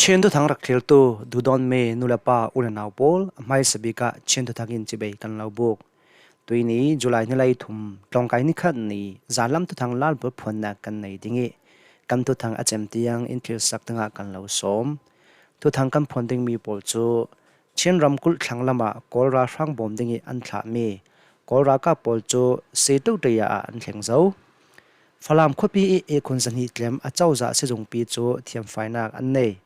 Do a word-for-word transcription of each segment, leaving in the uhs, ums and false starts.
Chin thuthang rak thlirtu duhdawtmi nulepa unau pawl, a hmaisa bikah Chin thuthang in cibai kan lo buk. Tuini July ni hleithum, tlawngkai ni khat ni zanlam thuthang Lalpa phuannak kan nei ding ih, kan thuthang a cem tiang in thlirsak dingah kan lo sawm. Thuthang kan phuan dingmi pawl cu Chin ramkulh thlang lamah Kawl ralhrang bawm dingih an thlahmi Kawl ralkap pawl cu Situtaya ah an thleng zo. Falam khuapi ih ihkhun zahnih tlem a cozah sizungpi cu thiamfainak an nei.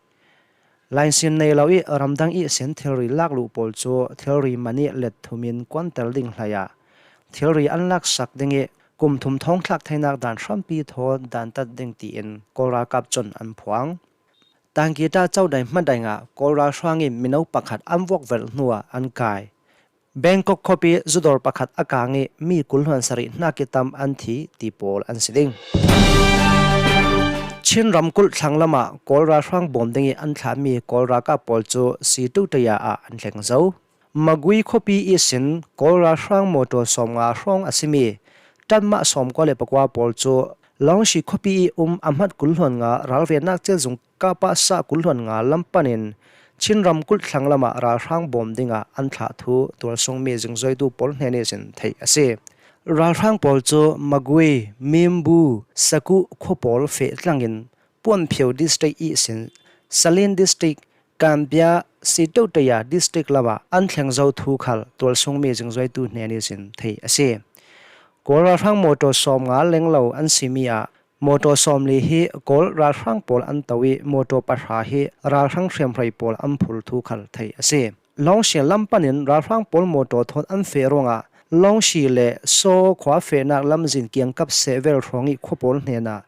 Lainsin nei lo ih ramdang ihsin thilri lak luh pawl cu thilri man ih let thum in kuanter ding hlei ah thilri an laksak dingih kum thum thawngthlak theinak dan hrampi thawn dantat ding tiin Kawl ralkap cun an phuang. Tangkita codai hmadai ah Kawl ralhrang in mino pakhat an vuakvelh hnuah an kai. Bangkok khuapi zudor pakhat a kang ih mi kul hluan sarih hnak ih tam an thi ti pawl an si ding. Chin ramkulh thlang lamah Kawl ralhrang bawm dingih an thlahmi Kawl ralkap pawl cu Situtaya ah an thleng zo. Magui khuapi ihsin Kawl ralhrang mawtaw sawmnga hrawng a simi ṭanmah sawmkua le pakua pawl cu Lawngsi khuapi ih um a hmat kul hluan nga ralvennak cil zung kapah sah kul hluan nga lam panin Chin ramkulh thlang lamah ralhrang bawm dingah an thlah thu tualsungmi zingzuaitu pawl hnen ihsin theih a si. Ralhrang pawl cu Magui, Mimbu, Sakuh khua pawl feh tlangin Puanphio district ihsin Salin district, Kanbia, Situtaya district lamah an thleng zo thu khal tualsungmi zingzuaitu hnen ihsin theih a si. Kawl ralhrang mawtaw sawmnga lenglo an simi ah mawtaw sawmli hi Kawl ralhrang pawl an to ih mawtaw pahra hi ralhrang hriamhrei pawl an phur thu khal theih a si. Lawngsi lam panin ralhrang pawl mawtaw thawn an feh ruangah Lawngsi le Saw khua fehnak lamzin kiangkap sehvel hrawng ih khua pawl hnenah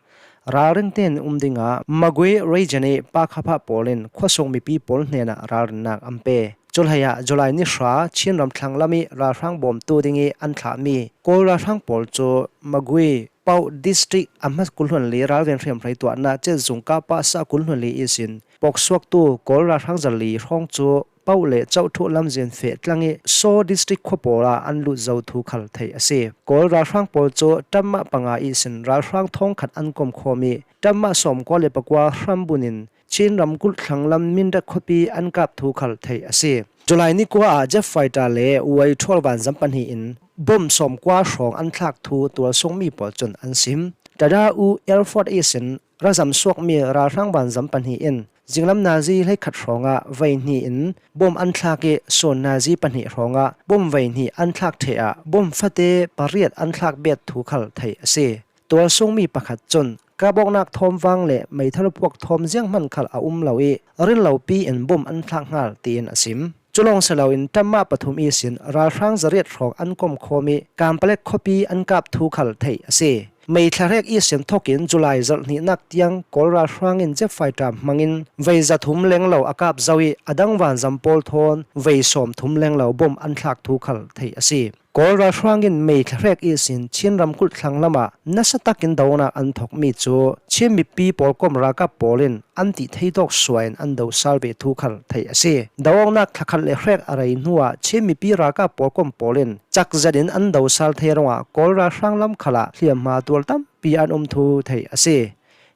ralring tein um dingah Magui region ih Pakhaphah pawl in khuasung mipi pawl hnenah ralrinnak an pe. Culhei ah July ni hra Chin ramthlang lam ih ralhrang bawmtu dingih an thlahmi Kawl ralhrang pawl cu Magui, Pauh district a hmat kul hluan li ralven hriamhrei tuahnak cil zung kapah sah kul hluan li ihsin poksuaktu Kawl ralhrang zali hrawng cu Pauh le Cohthuh lamzin feh tlang ih Saw district khua pawl ah an lut zo thu khal theih a si. Kawl ralhrang pawl cu ṭanmah panga ihsin ralhrang thawngkhat an komkhawm ih ṭanmah sawmkua le pakua hram bunin Chin ramkulh thlang lam Mindat khuapi an kap thu khal theih a si. July ni kua ah jet fighter le Y twelve vanzam pahnih in bom sawmkua hrawng an thlak thu tualsungmi pawl cun an sim. Tada U Air Force ihsin razam suakmi ralhrang vanzam pahnih in zinglam nazi hleikhat hrawngah veihnih in bom an thlak ih sun nazi pahnih hrawngah bom veihnih an thlak ṭheh ah bom fate pariat an thlak bet thu khal theih a si. Tualsungmi pakhat cun kap awknak thawm vang le meithal puak thawm zianghman khal a um lo ih rinlopi in bom an thlak hngal tiin a sim. Culawng si loin ṭanmah pathum ihsin ralhrang zariat hrawng an komkhawm ih Kanpalek khuapi an kap thu khal theih a si. May thla hrek ihsin thokin July zarh hnihnak tiang Kawl ralhrang in jet fighter hmangin vei zathum lenglo a kap zo ih a dang vanzam pawl thawn vei sawmthum lenglo bom an thlak thu khal theih a si. Kawl ralhrang in May thla hrek ihsin Chin ramkulh thlang lamah nasa takin do awknak an thokmi cu Chin mipi pawlkom ralkap pawl in an tih theitawk suah in an do sal ve thu khal theih a si. Do awknak thla khat le hrek a rei hnuah Chin mipi ralkap pawlkom pawl in cak zet in an do sal thei ruangah Kawl ralhrang lam khalah hliamhma tual tampi an um thu theih a si.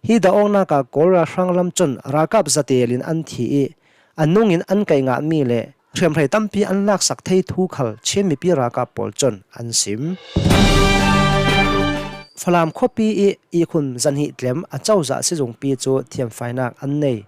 Hi do awknak ah Kawl ralhrang lam cun ralkap zatel in an thi ih a nung in an kaih ngahmi le hriamhrei tampi an laksak thei thu khal Chin mipi ralkap pawl cun an sim. Falam khuapi ih ihkhun zahnih tlem a cozah sizungpi cu thiamfainak an nei.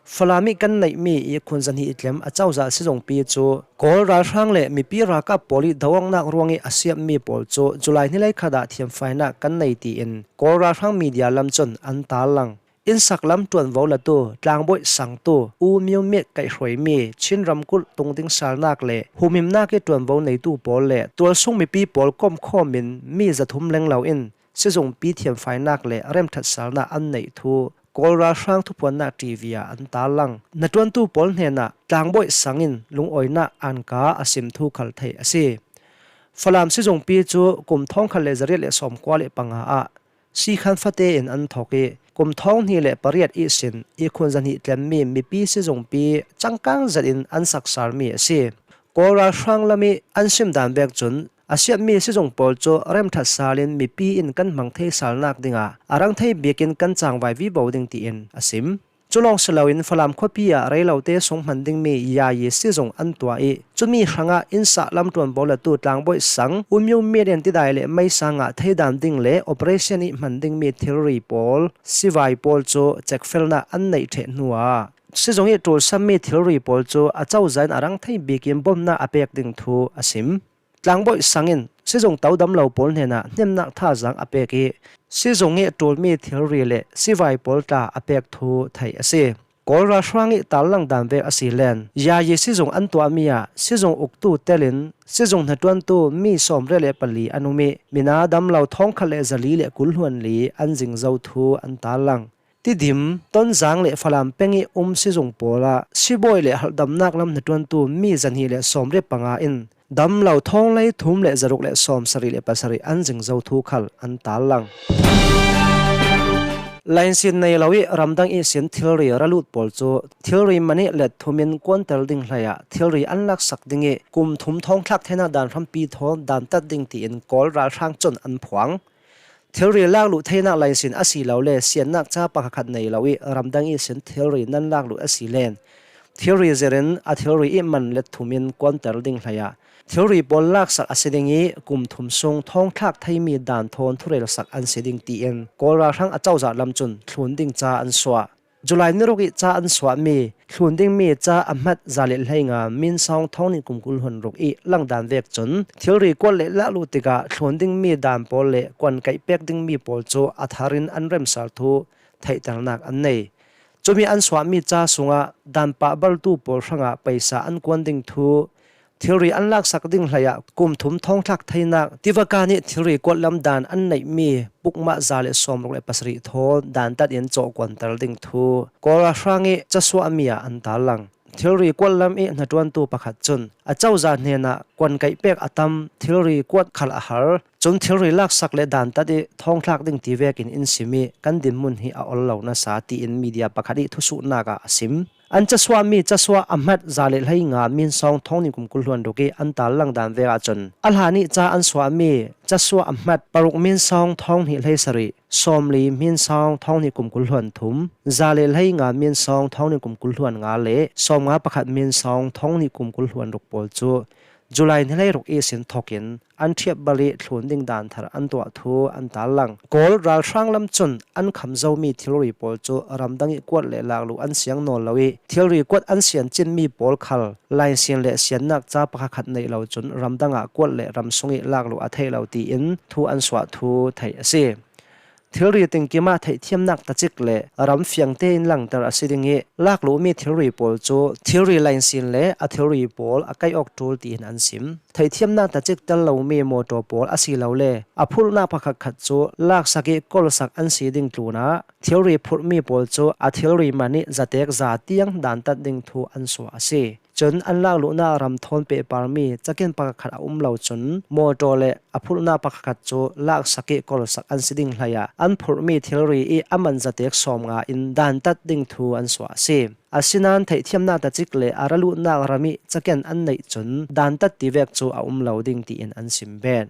Falam ih kan neihmi ihkhun zahnih tlem a cozah sizungpi cu Kawl ralhrang le mipi ralkap pawl ih do awknak ruangih a siatmi pawl cu July ni hleikhat ah thiamfainak kan nei tiin Kawl ralhrang media lam cun an tarlang. Innsaklam ṭuanvo latu, tlangbawi sangtu, U Myo Myat kaihhruaimi Chin ramkulh tungding salnak le humhimnak ih ṭuanvo neitu pawl le tualsung mipi pawl komkhawm in mi zathum lenglo in sizungpi thiamfainak le remṭhat salnak an neih thu Kawl ralhrang thuphuannak T V ah an tarlang. Hnaṭuantu pawl hnenah tlangbawi sang in lungawinak anka a sim thu khal theih a si. Falam sizungpi cu kum thawngkhat le zariat le sawmkua le panga ah Sikhan fate in an thawk ih kum thawng hnih le pariat ihsin ihkhun zahnih tlemmi mipi sizungpi cangkang zet in an saksalmi a si. Kawl ralhrang lam ih an sim dan vek cun a siatmi sizung pawl cu remṭhat sal in mipi in kan hmang thei salnak dingah a rang thei bik in kan cangvai vivo ding tiin a sim. Cu lawng si loin Falam khuapi ah rei lote sung hman dingmi yayi sizung an tuah ih, cumi hrangah innsah lam ṭuanvo latu Tlangbawi sang, Umyu Miat in tidai le meisa ngah thei dan ding le operation ih hman dingmi thilri pawl, sivai pawl cu cekfelnak an neih ṭheh hnuah, sizung ih ṭulsammi thilri pawl cu acozah in a rang thei bikin bawmhnak a pek ding thu a sim. Tlangbawi sang in sizung to dam lo pawl hnenah hnemnak thazaang a pek ih, sizung ih ṭulmi thilri le sivai pawl tla a pek thu theih a si. Kawl ralhrang ih tarlang dan vek a si len, yayi sizung an tuahmi ah sizung uktu telin sizung hnaṭuantu mi sawmriat le pali an um ih, mina dam lo thawngkhat le zali le kul hluan li an zing zo thu an tarlang. Tidim, Tonzang le Falam peng ih um sizung pawl ah sibawi le halhdamnak lam hnaṭuantu mi zahnih le sawmriat panga in dam lo thawnglei thum le zaruk le sawmsarih le pasarih an zing zo thu khal an tarlang. Lainsin nei lo ih ramdang ihsin thilri ra lut pawl cu thilri man ih let thum in kuanter ding hlei ah thilri an laksak ding ih kum thum thawngthlak theinak dan hrampi thawn dantat ding tiin Kawl ralhrang cun an phuang. Thilri lakluh theinak lainsin a si lo le siannak ca pakhatkhat nei lo ih ramdang ihsin thilri nan lakluh a si len, thilri zirin a thilri ih man let thum in kuanter ding hlei ah thilri pawl laksak a si ding ih kum thum sung thawngthlak theimi dan thawn thurelsak an si ding tiin Kawl ralhrang acozah lam cun thlun ding ca an suah. July ni ruk ih ca an suahmi thlun dingmi ca a hmat za le hleinga min sawng thawng nih kum kul hluan ruk ih langdan vek cun thilri kuat le lakluh tikah thlun dingmi dan pawl le kuankaih pek dingmi pawl cu a thar in an remsal thu theihternak an nei. Cumi an suahmi ca sungah dan pahbaltu pawl hrangah paisa an kuan ding thu, thilri an laksak ding hlei ah kum thum thawngthlak theinak tivaka nih thilri kuat lam dan an neihmi pukmah za le sawmruk le pasarih thawn dantat in cawhkuanter ding thu Kawl ralhrang ih casuahmi ah an tarlang. Thilri kuat lam ih hnaṭuantu pakhat cun acozah hnenah kuankaih pek a tam thilri kuat khal a har. Cun thilri laksak le dantat ih thawngthlak ding ti vekin in sim ih kan dinhmun hi a ol lo nasa tiin media pakhat ih thusuhnak ah a sim. An casuahmi casuah a hmat za le hleinga min sawng thawng nih kum kul hluan ruk ih an tarlang dan vek ahcun a hlan ih ca an suahmi casuah a hmat paruk min sawng thawng hnih hleisarih, sawmli min sawng thawng hnih kum kul hluan thum, za le hleinga min sawng thawng hnih kum kul hluan nga le sawmnga pakhat min sawng thawng hnih kum kul hluan ruk pawl cu July ni hleiruk ihsin thokin an ṭhiap bal ih thlun ding dan thar an tuah thu an tarlang. Kawl ralhrang lam cun an kham zomi thilri pawl cu ramdang ih kuat le lakluh an siang nawn lo ih thilri kuat an sian cinmi pawl khal lainsian le siannak ca pakhatkhat neih lo cun ramdang ah kuat le ramsung ih lakluh a theih lo tiin thu an suah thu theih a si. Thilri tingkim ah theihthiamnak tacik le ram fiangte in langter a si ding ih lakluhmi thilri pawl cu thilri lainsin le a thilri pawl a kaih awk ṭul tiin an sim. Theihthiamnak tacik tel lomi mawṭaw pawl a si lo le a phurhnak pakhatkhat cu laksak ih kolsak an si ding tlunah thilri phurhmi pawl cu a thilri man ih zatek za tiang dantat ding thu an suah a si. Cun an lakluhnak ram thawn pehparmi caken pakhatkhat a um lo cun mawṭaw le a phurhnak pakhatkhat cu laksak ih kolsak an si ding hlei ah an phurhmi thilri ih a man zatek sawmnga in dantat ding thu an suah a si. Asinain theihthiamnak tacik le a ra luhnak ram ih caken an neih cun dantat ti vek cu a um lo ding tiin an sim bet.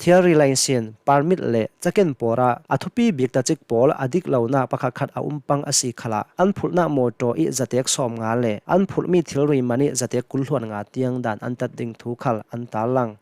Thilri lainsin, permit le caken pawl ah a thupi bik tacik pawl a dik lonak pakhatkhat a um pang a si khalah an phurhnak mawṭaw ih zatek sawmnga le an phurhmi thilri man ih zatek kul hluan nga tiang dan an tat ding thu khal an tarlang.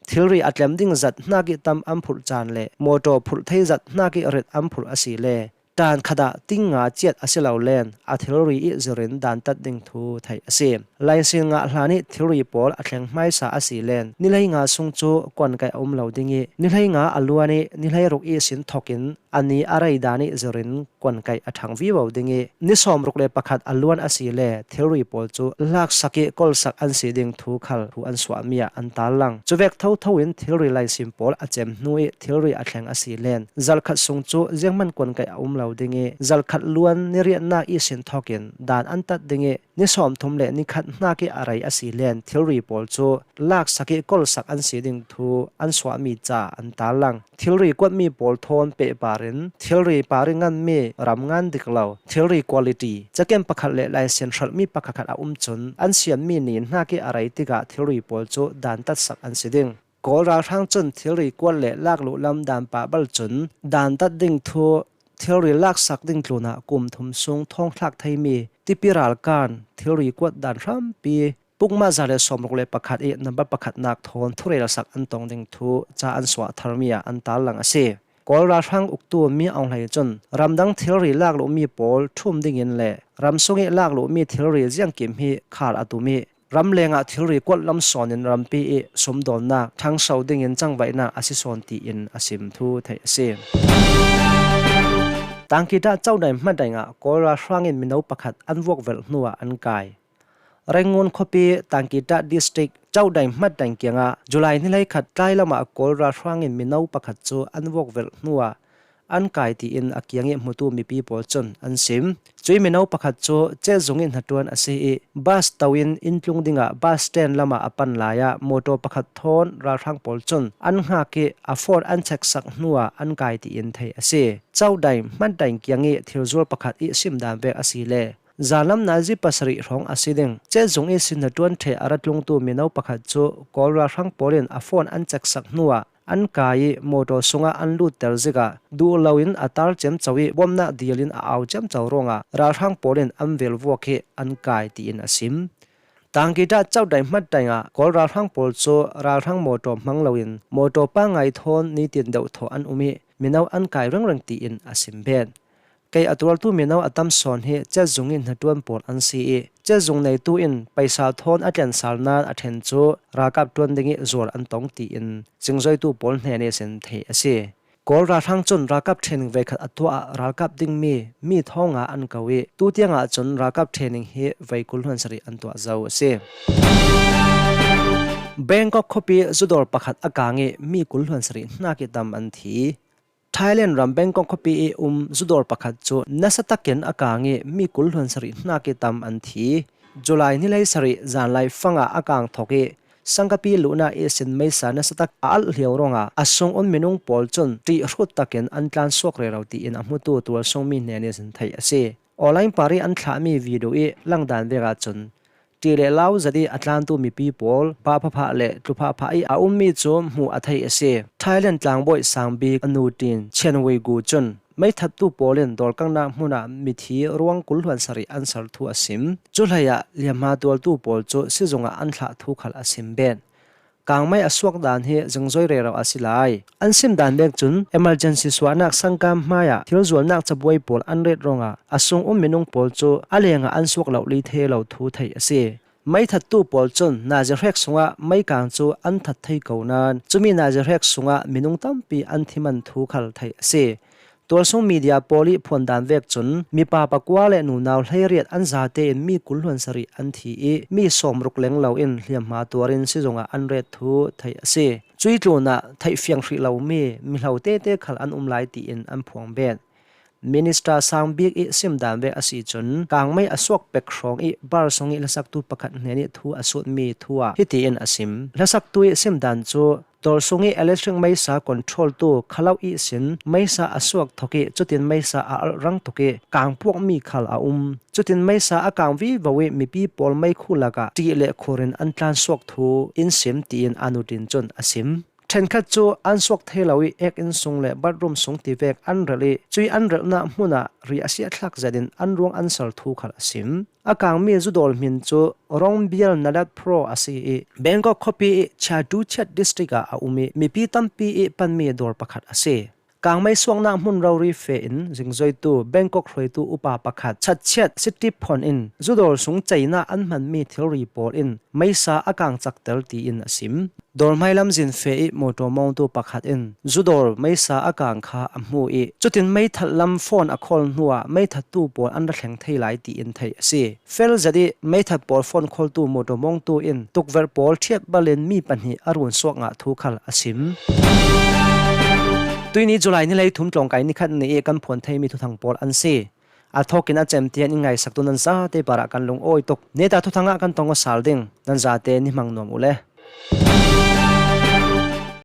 Thilri a tlem ding zat hnak ih tam an phurh caan le mawṭaw phurh thei zat hnak ih ret an phurh a si le ṭan khat ah ting nga ciat a si lo len a thilri ih zirin dantat ding thu theih a si. Lainsin ngah hlan ih thilri pawl a thleng hmaisa a si len ni hleinga sung cu kuankaih a um lo ding ih ni hleinga a luan ih ni hleiruk ihsin thokin a ni a rei dan ih zirin kuankaih a ṭhang vivo ding ih ni sawmruk le pakhat a luan a si le thilri pawl cu laksak ih kolsak an si ding thu khal thu an suahmi ah an tarlang. Cuvek thotho in thilri lainsin pawl a cem hnu ih thilri a thleng a si len zalkhat sung cu zianghman kuankaih a um lo ding ih zalkhat luan ni riatnak ihsin thokin dan an tat ding ih ni sawmthum le ni khat hnak ih a rei a si len thilri pawl cu laksak ih kolsak an si ding thu an suahmi ca an tarlang. Thilri kuatmi pawl thawn pehpar in thilri par ih nganmi ram ngan dik lo, thilri quality, caken pakhat le lainsian hralhmi pakhatkhat a um cun an sianmi ni hnak ih a rei tikah thilri pawl cu dantatsak an si ding. Kawl ralhrang cun thilri kuat le lakluh lam dan pah bal cun dantat ding thu thilri laksak ding tlunah kum thum sung thawngthlak theimi tipi ralkan thilri kuat dan hrampi pukma za le sawmruk le pakhat ih nambat pakhatnak thawn thurelsak an tong ding thu ca an suah tharmi ah an tarlang a si. Kawl ralhrang uktu Min Aung Hlaing cun ramdang thilri lak lohmi pawl ṭhum dingin le ram sungih lak lohmi thilri ziangkim hi khar a tum ih, ramlengah thilri kuat lam sawnin rampi ih sumdawnnak ṭhangso dingin cangvaihnak a si sawn tiin a sim thu theih a si. Tangkita Caudaing Hmatdaing ah Kawl ralhrang in mino pakhat an vuakvelh hnuah an kai. Rangoon khuapi Tangkita District Caudaing Hmatdaing kiangah July ni hleikhat tlai lamah Kawl ralhrang in mino pakhat cu an vuakvelh hnuah an kai tiin a kiangih hmutu mipi pawl cun an sim. Cuih mino pakhat cu Cezung ih hnaṭuan a si ih, bus to in inn tlung dingah bus stand lamah a pan lai ah motor pakhat thawn ralhrang pawl cun an hngak ih a phone an cheksak hnuah an kai tiin theih a si. Caudaing Hmatdaing kiangih thilzual pakhat ih simdan vek a si le, zanlam nazi pasarih hrawng a si ding Cezung ihsin hnaṭuan ṭheh a ra tlungtu mino pakhat cu Kawl ralhrang pawl in a phone an cheksak hnuah an kai ih motor sungah an lutter zikah duh loin a tar ciamco ih bawmhnak dil in a au ciamco ruangah ralhrang pawl in an velvuak ih an kai tiin a sim. Tangkita Caudaing Hmatdaing ah Kawl ralhrang pawl cu ralhrang motor hmang loin motor pangai thawn nitin deuh thawh an um ih mino an kai ringring tiin a sim bet. Kei a tuartu mino a tam sawn hi Cezung ih hnaṭuan pawl an si ih, Cezung neitu in paisa thawn a tlen sal nain a ṭhen cu ralkap ṭuan dingih zuar an tong tiin zingzoitu pawl hnen ihsin theih a si. Kawl ralhrang cun ralkap training veikhat a tuah ah ralkap dingmi mi thawng nga an ko ih, tutiang ahcun ralkap training hi vei kul hluan sarih an tuah zo a si. Bangkok khuapi zudor pakhat a kang ih mi kul hluan sarih hnak ih tam an thi. Thailand ram Bangkok khuapi ih um zudor pakhat cu nasa takin a kang ih mi kul hluan sarih hnak ih tam an thi. July ni hlei sarih zanlai fangah a kang thok ih sangkapi luhnak ihsin meisa nasa tak a alh lio ruangah a sung um minung pawl cun ṭih hrut takin an tlan suak rero tiin a hmutu tualsungmi hnen ihsin theih a si. Online par ih an thlahmi video ih langdan vek ahcun ṭih le lau zat ih a tlantu mipi pawl pahphaphah le tluphahphah ih a ummi cu hmuh a theih a si. Thailand tlangbawi sangbik a nu ṭin Chian Wei Gu cun meithattu pawl in dawlkangnak hmunah mithi ruang kul hluan sarih an ser thu a sim. Cuhleiah liamhma tualtu pawl cu sizungah an thlah thu khal a sim bet. Kangmei a suak dan hi zingzoi rero a si lai. An sim dan bek cun emergency suahnak sangkam hmaiah thilzualnak cabuai pawl an ret ruangah a sung um minung pawl cu a lengah an suak lohli thei lo thu theih a si. Meithattu pawl cun nazi hrek sungah meikang cu an that thei ko nain cumi nazi hrek sungah minung tampi an thi man thu khal theih a si. Tualsung media pawl ih phuan dan vek cun mipa pakua le nunau hleiriat an zate in mi kul hluan sarih an thi ih mi sawmruk leng lo in hliamhma tuar in sizungah an ret thu theih a si. Cuih tlunah theih fiang hrih lomi mihlo tete khal an um lai tiin an phuang bet. Minister sangbik ih sim dan vek a si cun kangmei a suak pek hrawng ih bar sung ih hlasaktu pakhat hnen ih thu a sutmi thu ah hitiin a sim. Hlasaktu ih sim dan cu dawr sung ih electric meisa control tu khalo ihsin meisa a suak thok ih cutin meisa a alh rang tuk ih kang puakmi khal a um. Cutin meisa a kang vivo ih mipi pawl meikhu lakah ṭih le khur in an tlan suak thu in sim tiin a nu ṭin cun a sim. Ṭhenkhat cu an suak thei lo ih ek inn sung le bathroom sung tivek an relh ih cuih an relhnak hmunah ri a siahthlak zetin an ruang an ser thu khal a sim. A kangmi zudawr hmin cu Rongbial Nadat Pro a si ih Bangkok khuapi ih Chatuchak district ah a um ih mipi tampi ih panmi dawr pakhat a si. Kangmei suaknak hmun rori feh in zingzoitu Bangkok hruaitu upa pakhat Chatchiat Sitiphon in zudawr sung ceina an hmanmi thilri pawl in meisa a kang cakter tiin a sim. Dawr hmai lamzin feh ih motor mawngtu pakhat in zudawr meisa a kang kha a hmu ih cutin meithat lam phone a khawl hnuah meithattu pawl an ra thleng thei lai tiin theih a si. Fel zet ih meithat pawl phone khawltu motor mawngtu in tukverh pawl ṭhiat balin mi pahnih a run suak ngah thu khal a sim. Tuihni July ni hlei thum tlawngkai nikhat ni ih kan phuan theimi thuthang pawl an si. A thawkin a cem tiang in ngaisaktu nan zate parah kan lungawi tuk. Neta thuthangah kan tong aw sal ding, nan zate ni hmang nuam uh le.